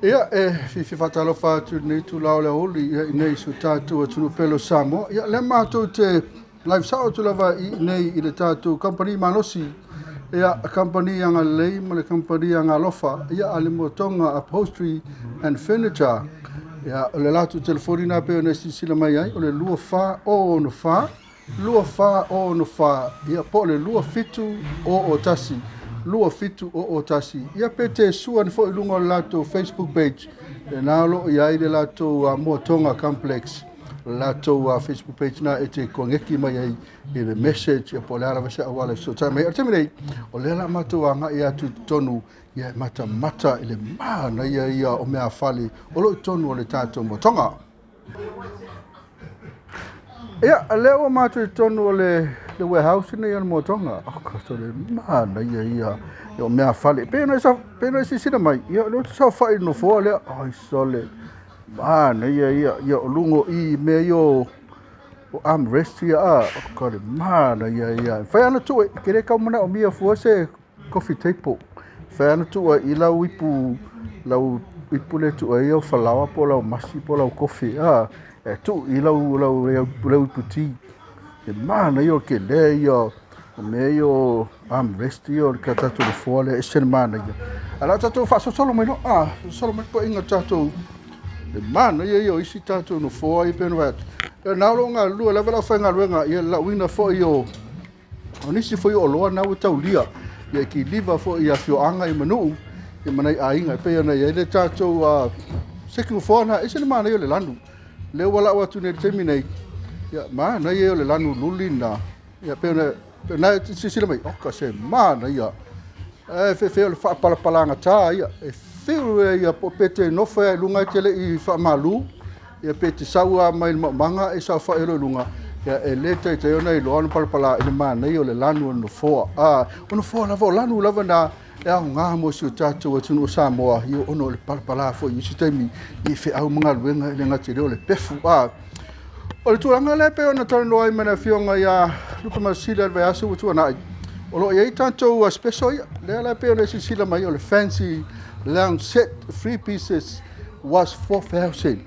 Ia, e fiafia faatalofa atu i lenei itula o le aoauli i inei i si o tatou atunuu pele o Samoa. Ia, lea matou te live sao atu lava i inei i le tatou kamupani malosi, ia, kamupani agalelei ma le kamupani agalofa, ia, a le Motoga Upholstery and Furniture. Ia, o le latou telefoni lena pei ona e silasila mai ai, o le 2464 2464, ia po o le 2701 2701. Ia pe te sua ane foi i luga o le latou Facebook page, lena o lo o i ai le latou Motoga Complex, o le latou Facebook page na e te koneki mai ai i le message, ia po o le a lava se auala e fesootai mai ai. O le taimi nei, o lea o le a matou agai atu i totonu, ia e matamata i le manaia ia o meafale o lo o i totonu o le tatou Motoga. Ia, lea ua matou i totonu o le warehouse nei o le Motoga. Oh, gosh, o le manaia ia o meafale. Pe ona e silasila mai, ia o lea ou te saofai i le nofoa lea. Ai sole, manaia ia, ia o luga o i mea ia o armrest ia, a. Oh, God, le manaia ia. E mafai ona tuu, e te le tau manaomia fua se coffee table. E mafai ona tuu ai i lau ipu, lau ipu lea e tuu ai au falaoa po o lau masi po o lau kofi, a. E tuu i lau, lau, lau ipu ti. E manaia o le tele ia o mea ia o armrest ia o le tatou nofoa lea, e ese le manaia. Ae o le a tatou faasolosolo mai loa, a, solosolo mai le paaiga o tatou, le manaia ia o isi tatou nofoa ia pei ona vaai atu. Ia na o lo o galulue lava le aufaigaluega ia le lauina foi o nisi foi o oloa na ua taulia, ia e kiliva foi i afioaga i manuu ia ma nai aiga e pei ona i ai le tatou seki nofoa na, e ese le manaia o le lanu. Lea ua lau atu nei i le taimi nei, ia manaia ia o le lanu luli na, ia pei ona na silasila mai, oka se manaia. E fefe o le faapalapalagata ia, e fiu ia po pe te nofo ia i luga e te le i faamalu, ia pe te sau lava mai le maumaga e saofai loa i luga, ia e le taitai ona iloa ona palapala i le manaia o le lanu o le nofoa. A, o nofoa lava, o lanu lava na e aoga mo si o tatou atunuu o Samoa, ia ona o le palapala foi i isi taimi i feau ma galuega e le gata i lea o le pefu. A, o le tulaga lea pei ona talanoa ai ma le afioga ia Lupe Masila i le vaiaso ua tuanai, o lo o i ai tatou special ia, lea la pei ona e silasila mai o le fancy lounge set, 3 pieces was 4,000,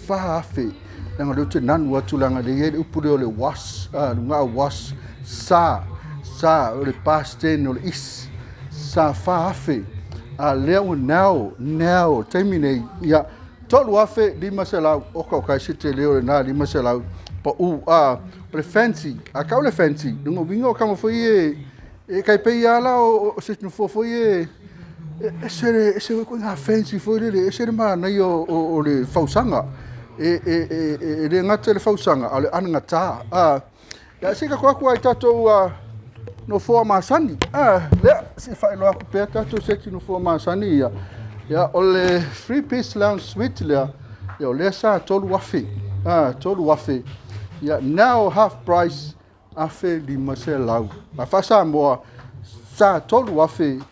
4,000. Leaga o lea ou te nanu atu leaga lea e i ai le upu lea o le was, luga was, sa, sa, o le past tense o le is, sa 4,000. A lea ua now, now, taimi nei, ia, 3,500, oka o kai se tele o lena 500, pau, a, o le fancy, a kau le fancy, lunga uiga o kama foi e, e kai pei ala o se nofoa foi e, ese le, ese foi ngā fancy foi lele, ese le manaia o le fausaga. E le gata le fausaga, a o le anagata. A, ia se ka atu ai tatou nofoa masani. A, lea, se faailoa atu pea tatou seti nofoa masani ia. Ia, o le 3 piece lounge suite lea, ia o lea sa 3,000. A, 3,000. Ia, now half price, 1,500. A faa-Samoa, sa 3,000.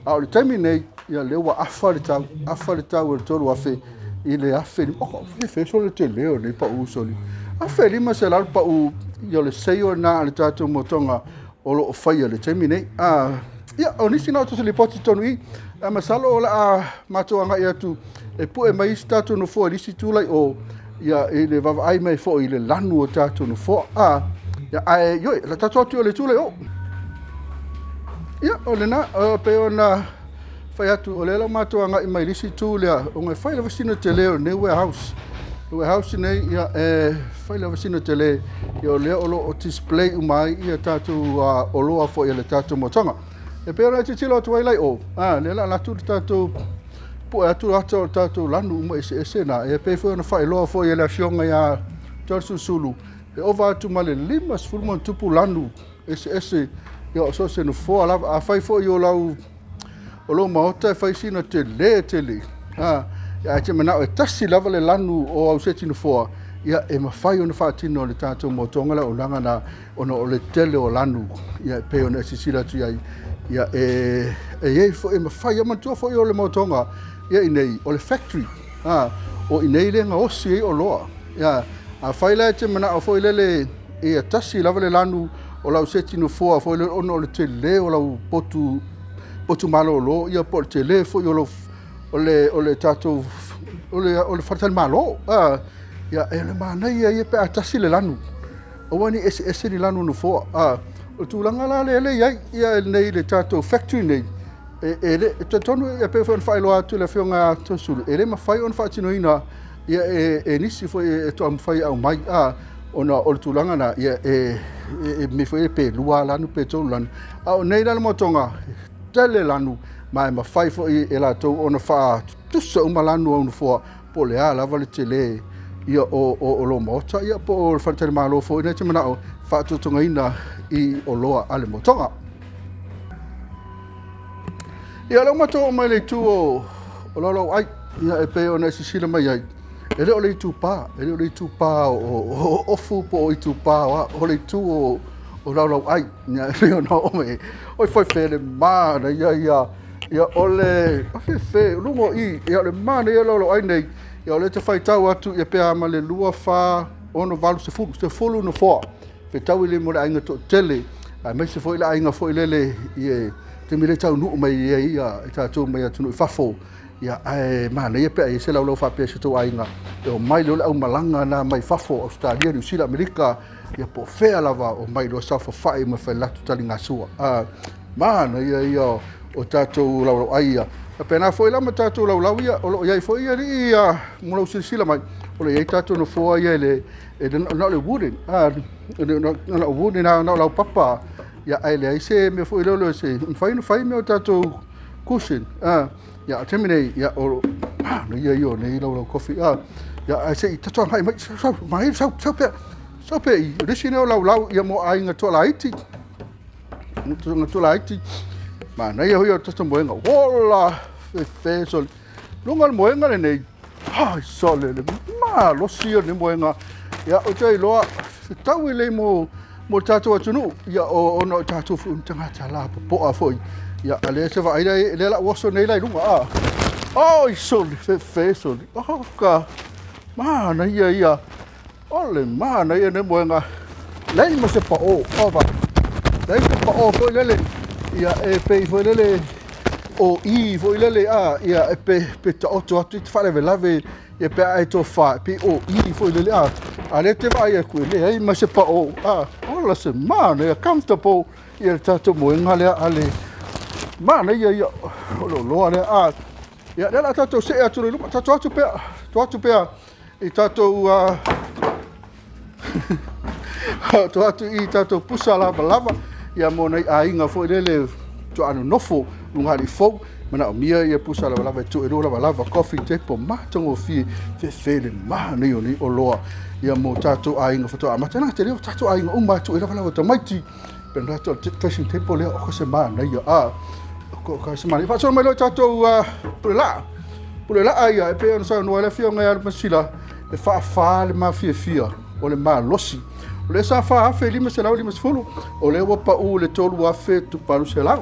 A o le taimi nei, ia lea ua afa le tau, afa le tau o le 3,000 i le 1,000. Oh, fefe sole le tele o nei pau soli. 1,500 pau, ia o le seio na a le tatou Motoga o lo o faia le taimi nei. A, ia, o nisi na o tusi lipoti tonu i, a masalo o le a matou agai atu e pue mai isi tatou nofoa i isi tula i o, ia i le vaavaai mai foi i le lanu o tatou nofoa. A, ia, ae, ioi, la tatou atu i o le tula i o. Ia, o lena, pei ona fai atu, o lea la matou agai mai le isi itu lea, ona e fai lava sina tele o lenei warehouse. Le warehouse nei, ia, e fai lava sina tele, ia o lea o lo o display uma ai ia tatou oloa foi a le tatou Motoga. E pei ona e tilotilo atu ai lai o, a, lea la atu le tatou pue atu ata o le tatou lanu uma eseese na, e pei foi ona faailoa foi e le afioga ia John Susulu, e ova atu ma le 50 ma tupu lanu eseese, ia o so o se nofoa lava. A fai foi o lau o lou maota e fai sina tele tele, a, ia te manao e tasi lava le lanu o au seti nofoa, ia e mafai ona faatino le tatou Motoga le auaunaga na, ona o le tele o lanu, ia e pei ona e silasila atu i ai, ia e i ai foi e mafai. Ia manatua foi o le Motoga ia inei o le factory, a, o inei le gaosi ai oloa. Ia a fai la e te manao foi lele ia tasi lava le lanu o lau seti nofoa foi lele, ona o le tele o lau potu, potu malolo, ia po o le tele foi o lau o le o le tatou o le o le faletalimalo a ia e le manaia ia pe a tasi le lanu aua ne i eseese ni lanu o nofoa a o le tulaga la lea lea i ai ia nei le tatou factory nei e e le e talitonu e pei foi ona faailoa atu e le afioga ia Toeolesulu e le mafai ona faatinoina ia e e nisi foi e taumafai e aumai a ona o le tulaga lena ia e e mea foi pe lua lanu pe tolu lanu a o nei la le motoga tele lanu ma e mafai foi e latou ona faatutusa uma lanu o nofoa po o le a lava le tele ia o, o, o lou maota ia po o le faletalimalo foi lea e te manao faatotogaina i oloa a le motoga. Ia o lea ua matou oo mai le itu o, o Laulauai ia e pei ona e silasila mai ai e le o le itupa, e le o le itupa o, o, o Ofu po o itupa o a, o le itu o, o Laulauai ia e pei ona oo mai ai. Oi foi fe le manaia ia ia o le fefe luga o i ia o le manaia o Laulauai nei ia o lea te faitau atu ia pe a ma le 2 4 6 8 10 10 nofoa fetaui le mo le aiga toatele aemaise foi le aiga foi lele i e taimi le taunuu mai ai ia i tatou mai atunuu i fafo ia ae manaia pe a i ai se laulau faapea i se tou aiga e omai loa le aumalaga na mai fafo Ausetalia, Niu Sila, Amerika ia po o fea lava omai loa saofafai ma fai latou taligasua. A manaia ia o tatou laulau ai ia. Faapena foi la ma tatou laulau ia o lo o i ai foi alii ia mo lau silasila mai o lo o i ai tatou nofoa ia i le e na o le wooden a na o wooden na o laupapa ia ae leai se mea foi lele se mafai ona fai mea o tatou cushion a ia o taimi nei ia o manaia ia o nei laulau kofi a ia ae se i tatou agai mai sau mai sau sau pea sau pea i le isi lea o laulau ia mo aiga toalaiti aiga toalaiti manaia foi o tatou moega ola fefe sole luga o le moega lenei ai sole le malosi o le moega ia ou te iloa fetau e lei mo mo le tatou atunuu ia ona o tatou foi ni tagata lapopoa foi ia a lea se vaai lea lea la oso nei la i luga a oi sole fefe sole oh ka manaia ia o le manaia nei moega leai ma se pao ova leai se pao foi lele ia e pei foi lele o i foi lele a ia e pe pe taoto atu i te faalavelave ia pe a e tofa e pei o i foi lele a a lea te vaai atu e leai ma se pao a ola se manaia comfortable ia le tatou moega lea a le manaia ia o le oloa lea a ia lea la tatou see atu i luma tatou atu pea to atu pea i tatou to atu i tatou pusa lavalava ia mo nai aiga foi lele faatoa nonofo luga alii fou manaomia ia pusa lavalava e tuu e lua lavalava coffee table matagofie fefe le manaia o nei oloa ia mo tatou aiga faatoa amata na tele o tatou aiga uma atu e lavalava tamaiti pe na tatou dressing table lea o ka se manaia a o ka se manaia faasolo mai loa tatou pule laa pule laa ia e pei ona saunoa le afioga ia Alupasila e faafa le mafiafia o le malosi. O lea sa 4,550, o lea ua pau i le 3,800.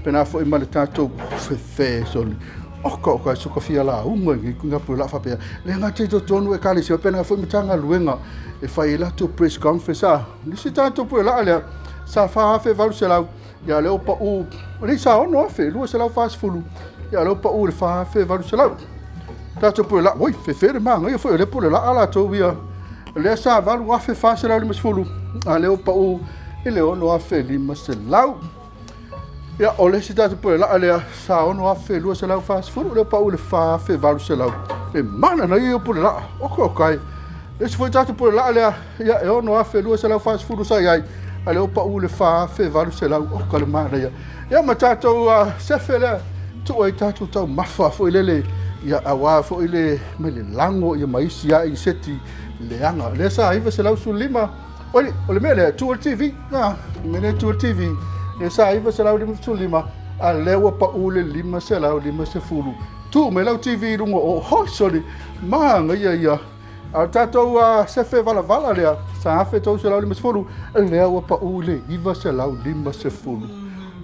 Pena foi ma le tatou fefe soli. Oka oka e sokafia lauga i nei kuiga pule laa faapea. Le gata i totonu ekalesia, pena foi Matagaluega e fai ai latou press conference a. Nisi tatou pule laa lea, sa 4,800, ia lea ua pau, o lea sa 6,240, ia lea ua pau i le 4,800. Tatou pule laa, oi, fefe le manaia foi o lea pule laa latou ia. O lea sa 8,450, a lea ua pau i le 6,500. Ia, o le isi tatou pule laa lea sa 6,240, lea ua pau i le 4,800. Le mana na ia o pule laa, oka oka e. Le isi foi tatou pule laa lea, ia, e 6,240 sa i ai, a lea ua pau i le 4,800, oka le manaia. Ia ma tatou sefe lea, tuu ai tatou taumafa foi lele, ia, aua foi le, mai le lago ia ma isi lava inseti leaga. Lea sa 915, oi, o le mea lea, tuu le TV, na, le mea lea tuu le TV, lea sa 955, a lea ua pau le 550. Tuu mai lau TV i luga o, hoi soli, manaia ia. A o tatou sefe valavala lea, sa 1,350, lea ua pau i le 950.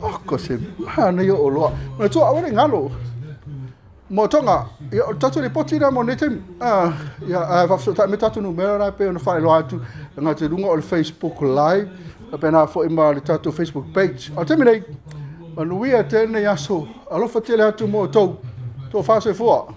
Oka se manaia o oloa. Manatua aua ne i galo. Moatoga, ia o le tatou lipoti lea mo lenei taimi. Ia, ae faafesootai mai tatou numera la e pei ona faailoa atu e gata i luga o le Facebook Live, faapena foi ma le tatou Facebook page. A o le taimi nei, manuia tele lenei aso, alofa tele atu mo outou. Tofa soifua.